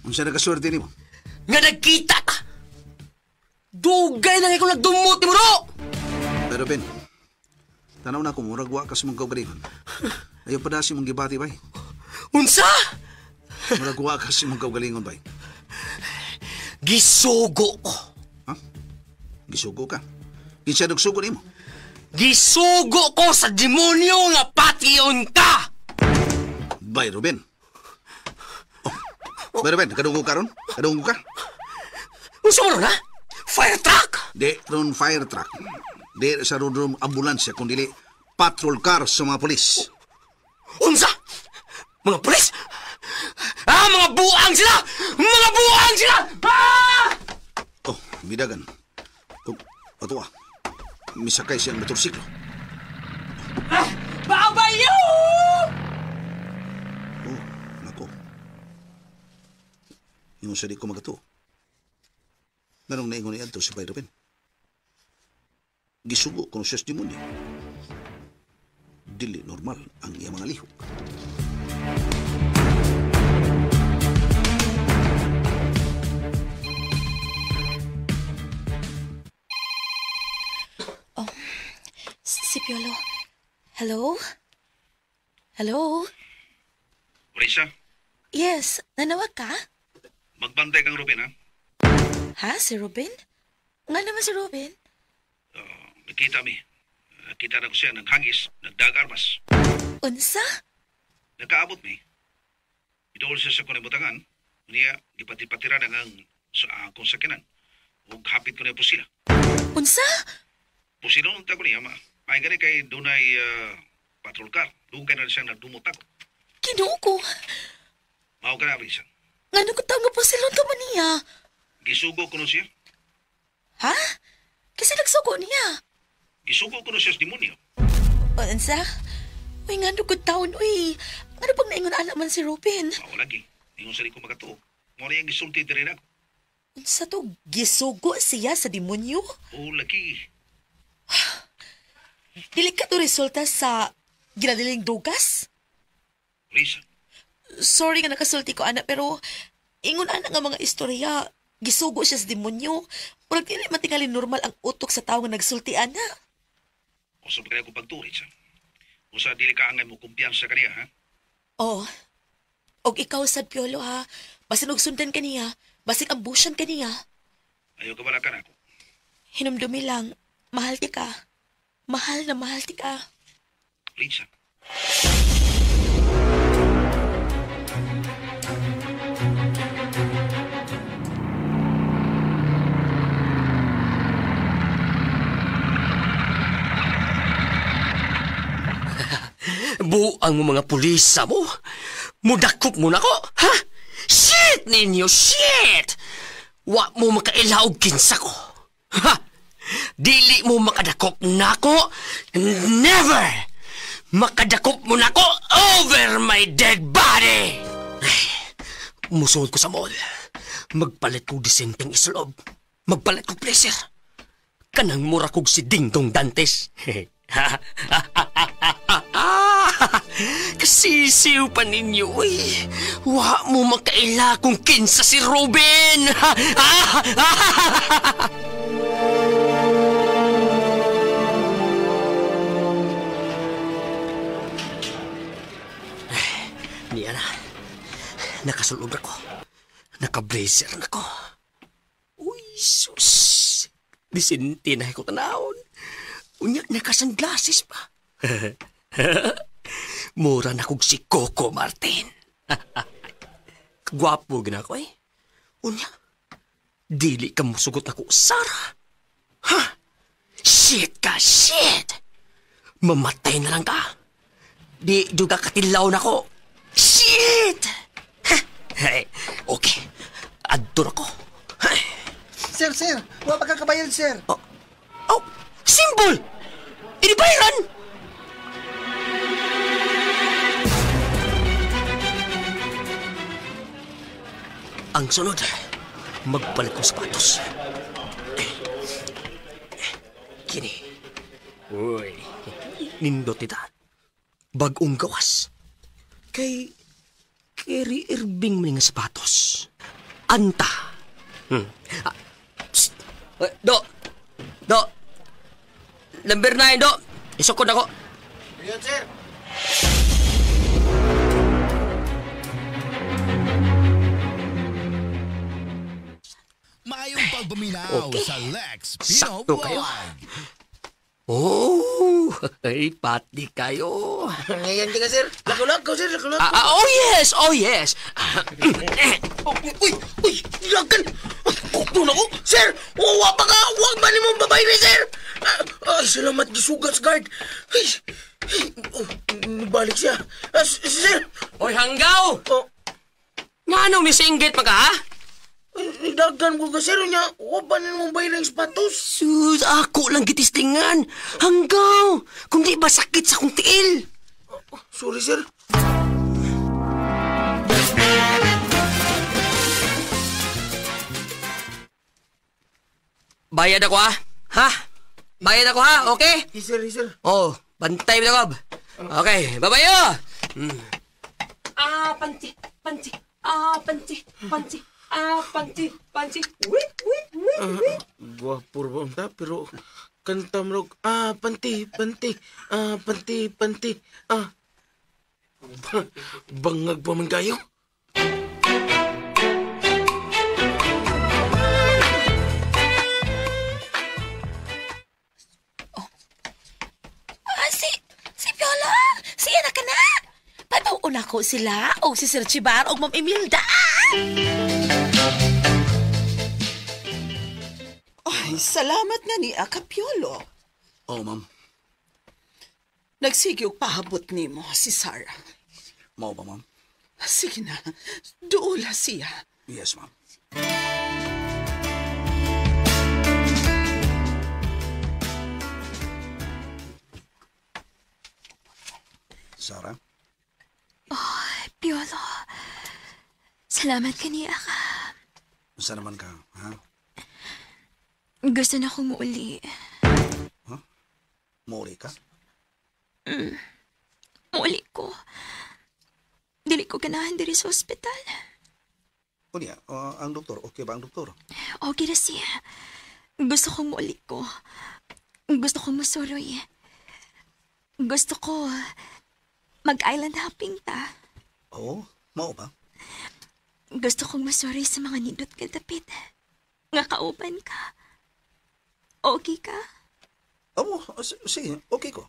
Unsa nagkaswerte nimo? Nga nagkita ka! Dugay na ikaw nagdumot ni mo, ro! Pero Ben, tanaw na kung murag wa ka sa mong kaugalingon. Ayaw pa na si mong gibati, bay. Unsa? Murag wa ka sa mong kaugalingon, bay. Gisugo ko. Ha? Gisugo ka? Kinsa nagsugo nimo? Gisugo ko sa demonyo nga patyon ka! Bay, Ruben. Oh. Bay, Ruben, kadunggo ka ron? Kadunggo ka? Unsa mo ron, ha? Fire truck? Di ron fire truck. Di sa ron ambulansya, kundi patrol car sa mga polis. Unsa? Mga polis? Ah, mga buang sila! Mga buang sila! Ah! Oh, midagan. Oh, ato ah. Misakay siyang motorsiklo. Ah, babayo! Oh, nako. Ingon sa di ko magato. Ganong naingon niya si Bay Ruben. Gisugo ko siya sa demonyo. Dili normal ang iyang mga lihok. Oh, si Piolo. Hello? Hello? Risa? Yes, nanawag ka? Magbantay kang Ruben, ha? Ha? Si Ruben? Nga naman si Ruben? Nakita mi. Nakita na ko siya naghangis, nagdag-armas. Unsa? Nakaabot mi. Idool siya sa kunibutangan. Niya, gipati-patira na ngang sa akong sakinan. Ug hapit ko na po sila. Unsa? Pusilon ta ko niya, ma. Ay gani kay dunay patrol car. Doon kay na siyang nagdumot ako. Ginoo ko. Mao ka na, Risa. Ngano ko taong nga pusilon ka man niya? Gisugo ko no siya. Ha? Kasi nagsugo niya. Gisugo ko no siya sa demonyo. Unsa? Uy, ngano ko taon, uy. Ngano pag naingon anak man si Ruben? Mao lagi. Ingon sa ko makatuo. Mao na yung gisulti diri nako. Unsa to? Gisugo siya sa demonyo? Oo, lagi. Dili ka to resulta sa ginadiling dugas? Risa. Sorry nga nakasulti ko, anak, pero ingon anak nga mga istorya, gisugo siya sa demonyo. Murag dili man tingali normal ang utok sa tawo nga nagsulti, anak. Usa pa kaya ko pagtuo, Risa. Usa dili ka angay mo kumpiyansa kaniya, ha? Oh. Og ikaw sad Piolo, ha? Basin og sundan kaniya, basig ambusyan kaniya. Ayaw ka wala ka nako. Hinumdumi lang, mahal ti ka. Mahal na mahal ti ka. Risa. Buang mo mga pulisa mo. Mudakop mo na ko, ha? Shit ninyo, shit! Wa mo makailaog kinsa ko. Ha? Dili mo makadakop nako. Never! Makadakop mo nako over my dead body! Ay, musuod ko sa mall. Magpalit ko disenteng islob. Magpalit ko pleasure. Kanang mura kog si Dingdong Dantes. Kasisiw pa ninyo, uy. Wa mo makaila kung kinsa si Ruben. Niya na. Nakasulog ako. Naka-blazer na ko. Uy, sus. Disinti na ko tanawon. Unya, naka-sunglasses pa. Mura na kog si Coco Martin. Gwapo gina ko eh. Unya, dili ka musugot ako, Sarah. Ha? Shit ka, shit! Mamatay na lang ka. Di juga katilaw na ko. Shit! Ha? Hey, okay. Adto na ko. Hey. Sir, sir, wa pa ka kabayad, sir. Oh, simbol! Inibayaran! Ang sunod, magpalit kong sapatos. Kini. Uy, nindot ita. Bagong gawas. Kay Kerry Irving man nga sapatos. Anta. Psst. Do. Do. Number 9, do. Isukod ako. Ayan, sir. Maayong pagpaminaw Okay. sa Lex Pino Sakto kayo. Vlog. Oh, ay, pati kayo. Ngayon ka, sir. Lakulak ko, sir. Lakulak ko. Oh yes, oh yes. Uy, uy, lagan. Kukto na ko. Sir, wa pa ka. Huwag ba ni mong babae ni sir? Ay, salamat gisugat, guard. Ay, oh, nabalik siya. Sir. Oy, hanggaw. Oh. Nga anong nisinggit pa ka, ha? Dagan ko ka, sir. Nya, wa pa ni mong babae ng sapatos. Sus, ako lang gitistingan. Hanggaw, kung di ba sakit sa kong tiil. Oh, sorry, sir. Bayad ako, ha? Ha? Bayad ako, ha? Okay? Yes, sir, yes, sir. Oh, bantay mo, Jacob. Okay, bye-bye, oh! Ah, panty, panty, ah, panty, panty, ah, panty, panty. Wait, wait, wait, wait. Gwapo ba unta, pero kanta mo rog, ah, panty, panty, ah, panty, panty, ah. Bangag pa man kayo. Ah, si Piolo! Siya na ka na! Paipaw-una ko sila, o si Sir Chibar, o Ma'am Imelda! Ay, salamat nga ni Akapiolo. Oh, ma'am. Nagsige og pahabot nimo si Sarah. Mao ba, ma'am? Sige na, duula siya. Yes, ma'am. Sarah? Oh, Piolo. Salamat kaniya ka. Unsa naman ka, ha? Gusto na akong muuli. Huh? Muuli ka? Muuli ko. Dili ko ganahan diri sa ospital. Unya, ang doktor, okay ba ang doktor? Okay na siya. Gusto kong muuli ko. Gusto kong masuroy. Gusto ko mag-island hopping ta. Oo, mao ba? Gusto kong masuroy sa mga nindot ka dapit. Nga kauban ka. Okay ka? Oo, sige, okay ko.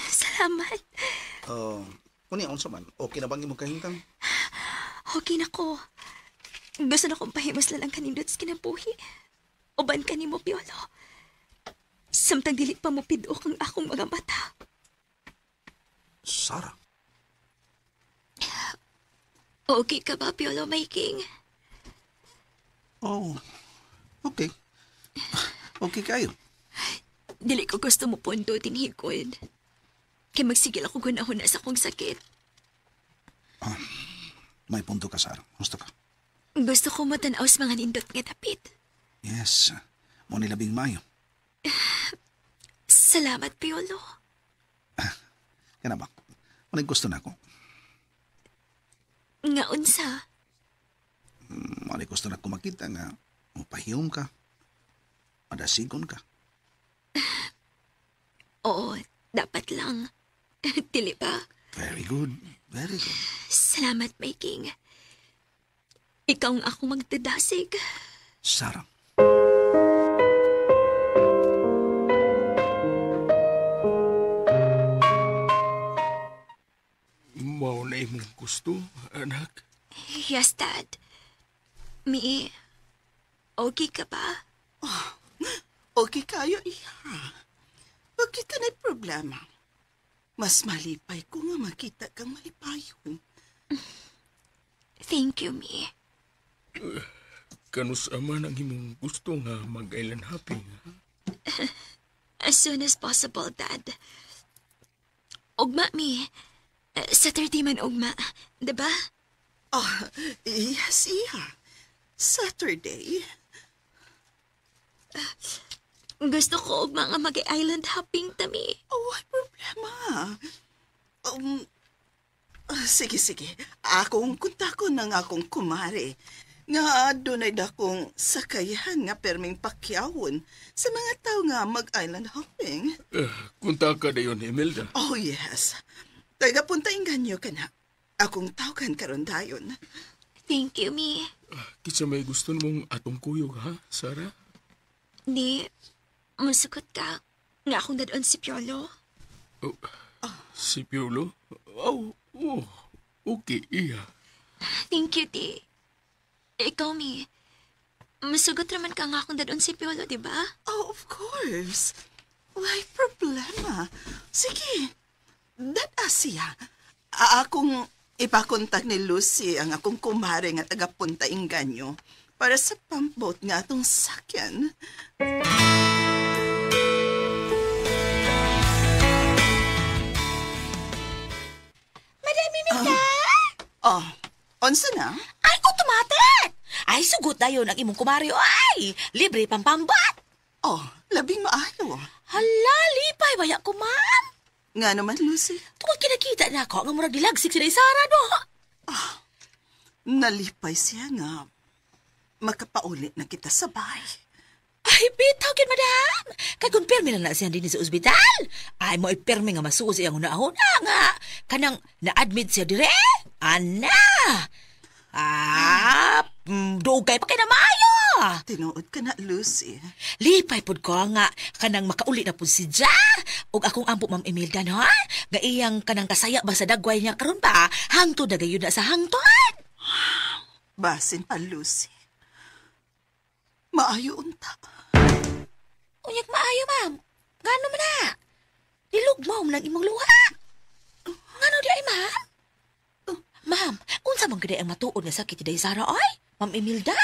Salamat. Unya, unsa man, okay na bang imong kahintang? Okay na ko. Gusto na kong pahimos lang ang kanindot sa kinabuhi. Uban ka ni mo, Piolo. Samtang dili pa mo pidok ang akong mga mata. Sarah? Okay ka ba, Piolo, my king? Oh, okay. Okay kayo. Dili ko gusto mo pondo tinhigod. Kaya magsigil ako gunahon na sa akong sakit. May punto ka, Sarah. Gusto ka? Gusto ko matanaw sa mga nindot nga dapit. Yes. Mo ni labing mayo. Salamat, Piolo. Kana ba? Mo gusto na ako. Nga unsa? Mo ni gusto na ako makita nga mopahiyom ka. Madasigon ka. Oo, dapat lang. Dili ba? Very good. Very good. Salamat, my king. Ikaw ang akong magdadasig. Sarah. Mao na imong gusto, anak? Yes, Dad. Mi, okay ka ba? Oh, okay kayo, iha. Bakit ka na'y problema? Mas malipay ko nga makita kang malipayon. Thank you, Mi. Kanus ama ang imong gusto nga mag-island hopping, ha? As soon as possible, Dad. Ugma, Mi. Saturday man ugma, diba? Oh, yes, iha. Saturday. Gusto ko ugma nga mag-island hopping tami. Oh, ay problema. Sige, sige. Akong kontakon ng akong kumare. Nga dunay dakong sakayan nga perming pakyawon sa mga tao nga mag-island hopping. Kunta ka na yun, Imelda. Oh, yes. Taga punta inganyo ka na. Akong tawgan karon dayon. Thank you, Mi. Kitsa may gusto mong atong kuyog, ha, Sarah? Di, masukot ka. Nga akong dadon si Piolo. Oh, si Piolo? Oh, oh, okay, iya. Thank you, Di. Ikaw, Mi. Masugot naman ka nga akong dadon si Piolo, di ba? Oh, of course. Why problema? Sige. Dada siya. Akong ipakontak ni Lucy ang akong kumare nga taga-Punta Inganyo para sa pumpboat nga atong sakyan. Madam Imelda! Unsa na? Ay, automatic! Ay, sugot na yun ang imong kumari. Ay, libre pampambat! Oh, labing maayo. Hala, lipay, baya ko, ma'am. Nga naman, Lucy. Tungkol kinakita na ako, nga murag dilagsik sila Sarah, no? Ah, nalipay siya nga. Makapauli na kita sa bahay. Ay, bitaw kin, madam. Kay kung pirmi lang na siya din sa ospital. Ay, mo ipirmi nga masuos iyang una-una nga. Kanang na-admit siya dire. Ana! Ah, dugay pa kay na maayo. Tinuod ka na, Lucy. Lipay pud ko nga kanang makauli na pud si Ja. Og akong ampo Ma'am Imelda, no? Nga iyang kanang kasaya ba sa dagway niya karon ba? Hangtod na gayud na sa hangtod. Basin pa, Lucy. Maayo unta. Unyag maayo, ma'am. Ngano man na? Nilugmaw man ang imong luha. Ngano di ay, ma'am? Ma'am, unsa man gid ang matuod nga sakit ni Sarah ay? Ma'am Imelda?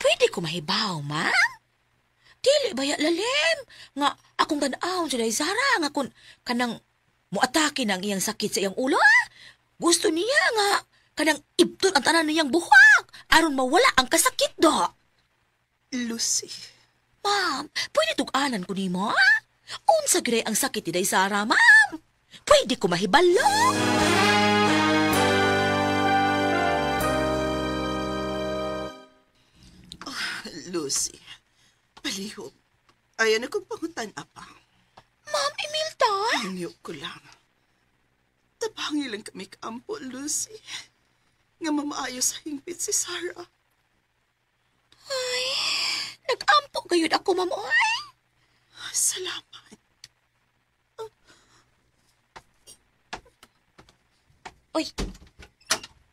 Pwede ko mahibaw, ma'am? Dili ba ya lalim? Nga akong tan-awon si Day Sarah nga kun kanang muatake na ang iyang sakit sa iyang ulo. Gusto niya nga kanang ibton ang tanan niyang buhok aron mawala ang kasakit do. Lucy. Ma'am, pwede tug-anan ko nimo? Unsa gyud ang sakit ni Day Sarah, ma'am? Pwede ko mahibalo. Oh, Lucy, palihog. Ayan akong pangutan-a pa. Ma'am Imelda? Hangyo ko lang. Tabangi lang kami kaampo, Lucy. Nga mamaayo sa hingpit si Sarah. Ay, nag-ampo gayud ako, ma'am. Ay. Salamat. Oy.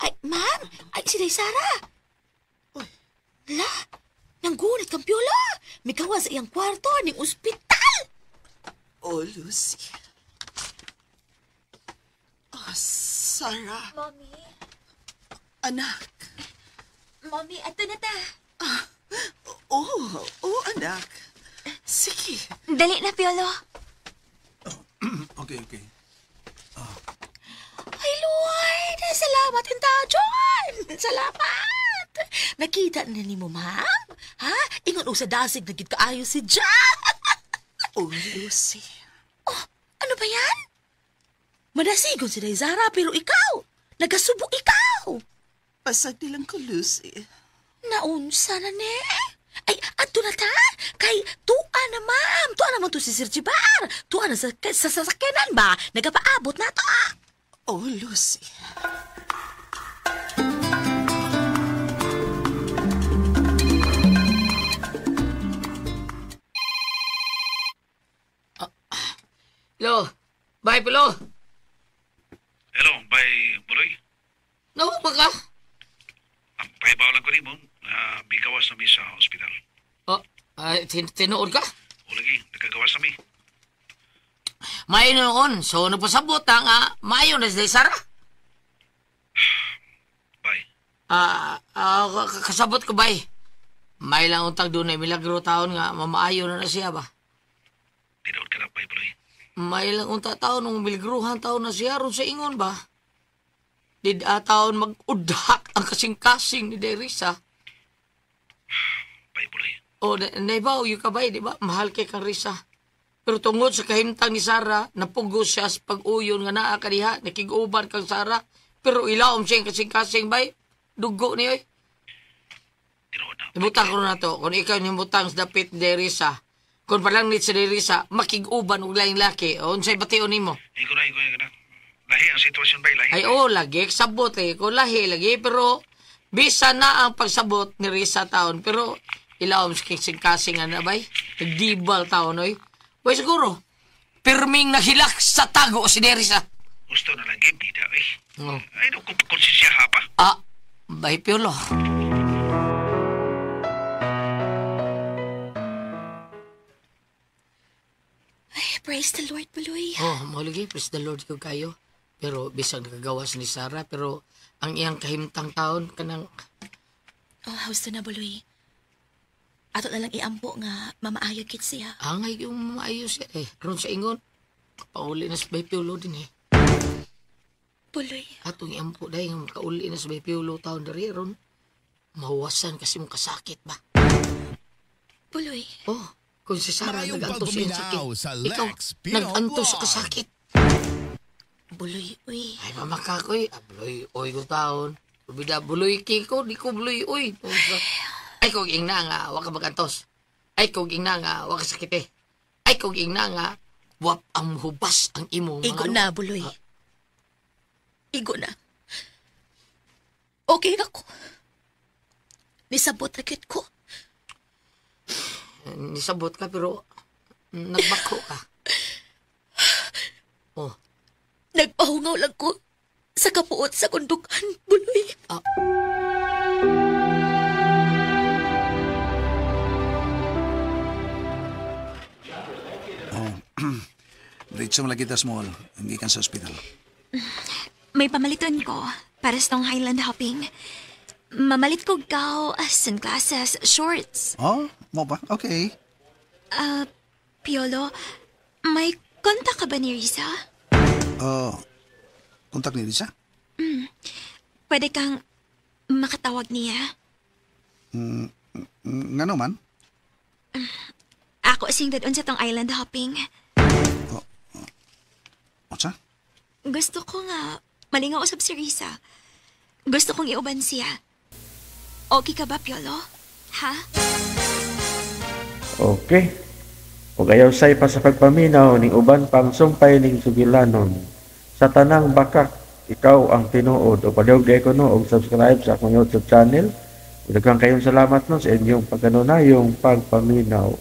Ay, ma'am. Ay, si Day Sarah. Oy. La, nanggunit kang piyolo. Mikawa sa iyang kwarto ning ospital. Oh, Lucy. Oh, Sarah. Mommy. Anak. Mommy, ato na ta. Oh, oh, anak. Sige. Dali na, Piolo. Okay, okay. Ay, Lord! Salamat, Inta John! Salamat! Nakita na ni mo, ma'am? Ha? Ingon o sa dasig na gid kaayo si John! Oh, Lucy. Oh, ano ba yan? Madasigon si Day Zara, pero ikaw! Nagasubo ikaw! Pasag nilang ko, Lucy. Naunsa na ni? Ay, adto na ta! Kay, tuwa na, ma'am! Tuwa naman to si Sir Jibar! Tuwa na sa sasakyanan ba? Nagapaabot na to! Oh, Lucy. Hello. Bye, Pilo. Hello, bye, Buloy. Nawa ba ka? Pahibaw lang ko rin mo. Bigawas na mi sa hospital. Oh, ay, tinuod ka? O lagi, nagkagawas na mi. Maayo noon. So, nagpasabot ang maayo na si Sarah. Bye. Kasabot ko, bye. May lang untag doon ay milagro taon nga, mamaayo na na siya ba? Tinuod ka na, bye, Buloy. May lang unta taon, nung milagruhan taon na siya ron sa ingon ba? Did taon mag-udhak ang kasing-kasing ni Derisa. Bye, Buloy. O, naibaw, yung kabay, di ba? Mahal kay kang Risa. Pero tungod sa kahimtang ni Sarah, napugos siya sa pag-uyon nga naa kaniha, nakig-uban kang Sarah. Pero ilaom siya yung kasing-kasing, bay. Dugo niyo, eh. Ibutang ko na to. Kung ikaw nimutang sa dapit ni Derisa, kung palangnit sa Derisa, makig-uban og laing laki. O, unsay bation nimo? Iko na, iko na. Lahi ang sitwasyon, bay. Lahi. Ay, oo, lagi. Sabot, eh. Kung lahi, lagi. Pero, bisa na ang pagsabot ni Risa taon. Pero, ilaom sa kasing-kasing, ano, bay? Nagdibal taon, oy. Way, siguro, pirming nahilak sa tago si Derisa. Gusto na lang, bida, eh. Oh. Ay, no, kung konsensya ha pa. Ah, bay, Piolo. Ay, praise the Lord, Buloy. Oh, mahuligi, praise the Lord ko kayo. Pero bisag nakagawas ni Sarah, pero ang iyang kahimtang taon, kanang... Oh, husto na, Buloy. Ato na lang iampo nga mamaayo kit siya. Angay yung mamaayo siya eh. Ron sa ingon, pauli na sa Bay Piolo din eh. Buloy. Atong iampo dahil nga makauli na sa Bay Piolo taon dari ron. Mahuwasan kasi mong kasakit ba? Buloy. Oh, kung si Sarah Maayong nag-antos siya sakit, pagguminaw sa ikaw Lex Pino nag-antos sa Vlog. kasakit. Buloy, uy. Ay, mamakakoy. Ah, buloy, oy ko taon. Bida, buloy kiko, di ko buloy, oy. Ay, kung ingna nga, wag ka magantos. Ay, kung ingna nga, wag ka sakit eh. Ay, kung ingna nga, wap ang hubas ang imong mga Igo na, Buloy. Igo na. Okay na ko. Nisabot na kit ko. Nisabot ka pero nagbako ka. Oh. Nagpahungaw lang ko sa kapuot sa kundukan, Buloy. Ah. Diretso mo lagi kita sa mall. Gikan sa ospital. May pamaliton ko para sa tong highland hopping. Mamalit ko gaw, sunglasses, shorts. Oh, mao ba? Okay. Ah, Piolo, may kontak ka ba ni Risa? Oh, kontak ni Risa? Pwede kang makatawag niya. Ngano man? Ako sing dad-on sa tong island hopping. Unsa? Gusto ko nga malingaw usab si Risa. Gusto kong iuban siya. Okay ka ba, Piolo? Ha? Okay. Ug ayaw say pa sa pagpaminaw ning uban pang sumpay ning sugilanon. Sa tanang bakak, ikaw ang tinuod. O palihog ko no og subscribe sa akong YouTube channel. Daghang kayong salamat no sa inyong pagkanunayong pagpaminaw.